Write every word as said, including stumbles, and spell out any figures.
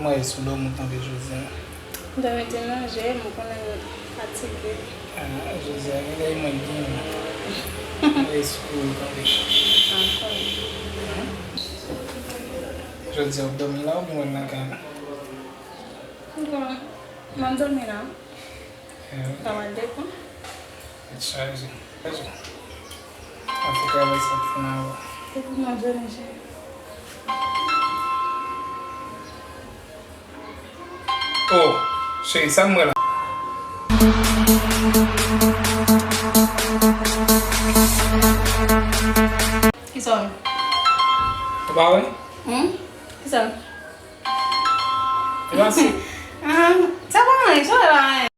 Mwen sou dòmi w tanpri jodi a. M te mete nan je m, ou konnen m fatige. Ah, jodi a, gen lè mwen gen. Mwen sou dòmi w tanpri. Ankò. Jodi a, w ap dòmi la oubyen w al nan kay la? Bon, m ap dòmi la. Sa va depan. Tèt chaje. Chaje. An fè travay sa pou fè nan ou. Depi mwen vini, cheri. Oh, cheri, sa m wè la? Kisa w wè? Ou pa wè? Hmm? Kisa? Ou pa si? Ah, sa pa anyen, sa pa anyen.